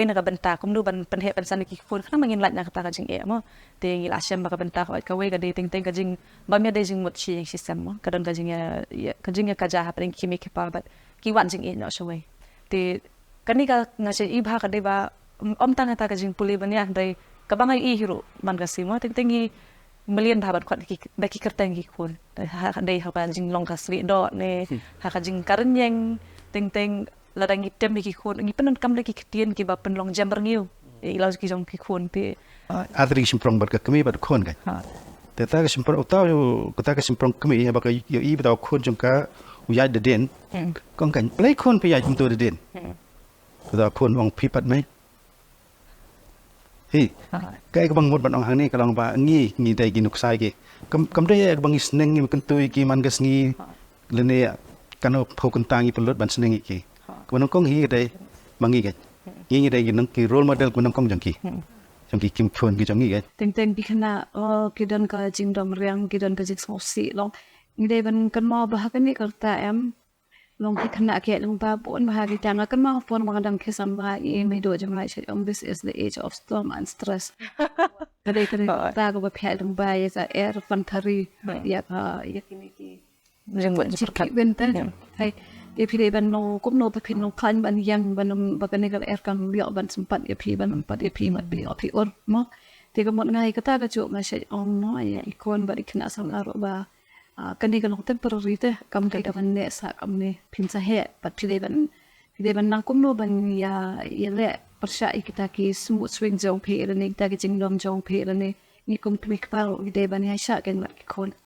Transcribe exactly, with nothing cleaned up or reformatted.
Ïa na ka bynta kumno ban pynheh pynsan ïa ki khun, khnang ba ngin lait na kata ka jingeh mo. Te ngi la shem ba ka bynta kawei, kawei ka dei teng teng ka jing, bym ïadei jingmut shi ïing shi sem mo. Ka don ka jingïa, ïa, ka jingïakajia hapdeng ki kmie ki kpa bad ki wan jingeh noh shawei. Te kane ka nga shu i bha ka dei ba, ym, ym tang kata ka jingpule ban ïa, hynrei kaba nga ïohi hi ruh man ka sngi mo, teng teng ngi mlien bha ban khot ki, da ki kyrteng ki khun. Da ha, dei ha ka jinglong ka slieh doh ne ha ka jingkren ïeng, teng teng lada ngi tem ïa ki khun, ngi pyndonkam da ki ktien kiba pynlong jem rngiew ïa i lawjong ki jong ki khun. Te artylli ki shymprong bad ka kmie bad u khun kan. Ha. Te kata ka shymprong, uta u, kata ka shymprong kmie, haba ka ïohi ba uta u khun jong ka u ïaid da dien. Hmm. Ka ong kan, balei khun phi ïaid kumto da dien? Hmm. Uta u khun u ong, phi pat mei. Hi. Ha. Kaei kaba nga mut ban ong hangne ka long ba ngi, ngi dei ki nuksa ïa ki. Kam, kam dei ïa kaba ngi sneng, ngi kyntu ïa ki man ka sngi. Ha. Lane kano phew kynta ngi pynlut ban sneng ïa ki. Ha. Kaba nyngkong hi ka dei ma ngi kan. Hmm. Ngi, ngi dei ki nang, ki role model kaba nyngkong jong ki. Hmm. Jong ki, ki khun ki jong ngi kan. Teng teng phi kynmaw, oh, ki don ka jingdom riang, ki don ka jingsngewsih long. Ngi dei ban kynmaw ba ha kane ka rta em, long ki khynnah ki ïaid lyngba bun bha kita. Nga kynmaw por ba nga dang khie sam bha, i mei doh jong nga i ong, "This is the age of storm and stress." Ka dei, ka dei ka rta kaba phi ïaid lyngba ïa ka er pynthari, ïa ka, ïa kine ki jingmut jingpyrkhat. Hai, te phi dei ban long kumno, ba phin long khlaiñ ban ïeng, ban long, ba kane ka er kan ïoh ban sympat ïa phi, ban sympat ïa phi, ban phi ïoh phi ur mo. Te ka mut nga ïa kata ka juh nga shait ong mo ïa i khun bad i khynnah samla ruh ba, ah, kane ka long temporary te, kam dei da ban neh sah kumne, phin sa heh, bad phi dei ban, phi dei ban nang kumno ban ïa, ïaleh pyrshah ïa kita ki mood swing jong phi lane kita ki jingdom jong phi lane ngi kum kmie kpa ruh ngi dei ban ïaishah kein bad ki khun.